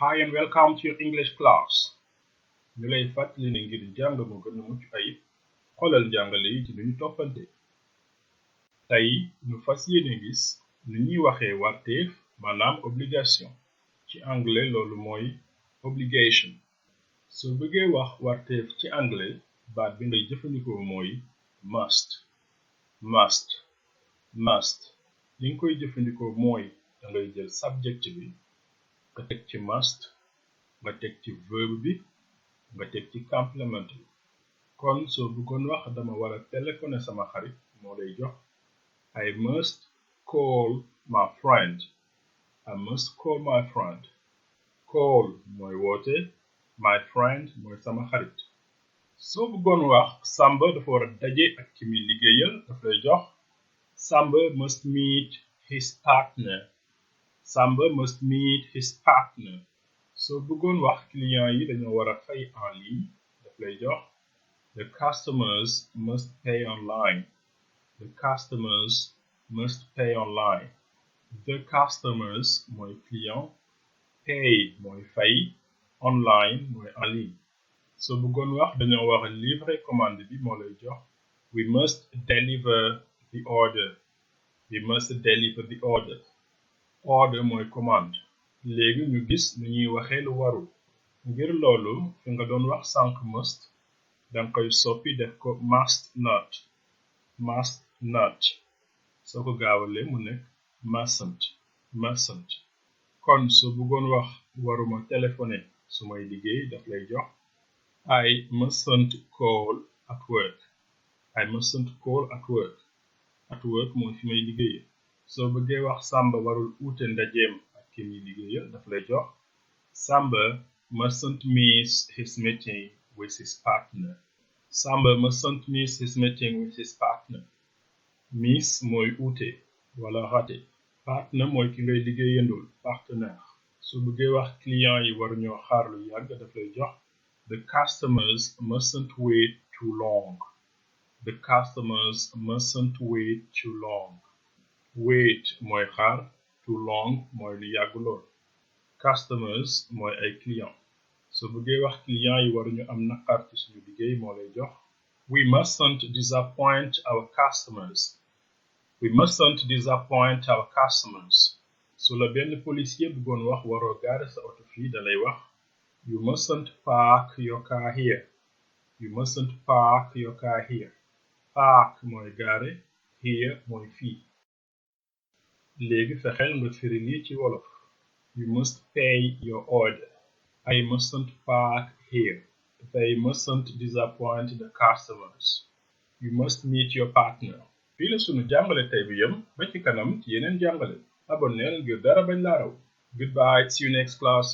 Hi and welcome to your English class. ñu lay fàttali ne ngir jàng mu gën a mucc ayib xoolal jàngale yi ci nuñu toppante. tey ñu fas yéene gis nu ñuy waxee warteef maanaam obligation ci anglais loolu mooy obligation. soo bëggee wax warteef ci anglais baat bi ngay jëfandikoo mooy must. li nga koy jëfandikoo mooy dangay jël subject bi nga teg ci must, nga teg ci verbe bi, nga teg ci complément bi. kon soo bëggoon wax dama war a téléphoner sama xarit moo lay jox I must call my friend. I must call my friend. Call mooy woote, my friend mooy sama xarit. soo bëggoon wax Samba dafa war a daje ak ki muy liggéeyal daf lay jox Samba must meet his partner. Samba must meet his partner. soo bëggoon wax client yi dañoo war a fay en ligne daf lay jox the customers must pay online. The customers must pay online. The customers mooy client, pay mooy fay, online mooy en ligne. soo bëggoon wax dañoo war a livrer commande bi moo lay jox we must deliver the order. We must deliver the order. Order mooy commande. léegi ñu gis nu ñuy waxee lu warul. ngir loolu fi nga doon wax sànq must danga koy soppi def ko must not. Must not. soo ko gaawalee mu nekk mustn't. kon soo bëggoon wax waruma téléphoner su may liggéey daf lay jox I mustn't call at work. I mustn't call at work. At work mooy fi may liggéey. soo bëggee wax Samba warul uute ndajeem ak ki muy liggéeyal daf lay jox Samba mustn't miss his meeting with his partner. Samba mustn't miss his meeting with his partner. Miss mooy uute wala raté. Partner mooy ki ngay liggéeyandul partenaire. soo bëggee wax client yi waru ñoo xaar lu yàgg daf lay jox the customers mustn't wait too long. The customers mustn't wait too long. Wait mooy xaar, too long mooy lu yàgg lool. Customers mooy ay client. soo bëggee wax client yi waruñu am naqar ci suñu liggéey moo lay jox we mustn't disappoint our customers. We mustn't disappoint our customers. su la benn policier bëggoon wax waroo gaare sa oto fii dalay wax you mustn't park your car here. You mustn't park your car here. Park mooy gaare, here mooy fii. léegi fexeel nga firi lii ci wolof. You must pay your order. I mustn't park here. They mustn't disappoint the customers. You must meet your partner. fii la sunu jàngale tey bi yem ba ci kanam ci yeneen jàngale. abonneel ngir dara bañ laa raw. Goodbye, see you next class.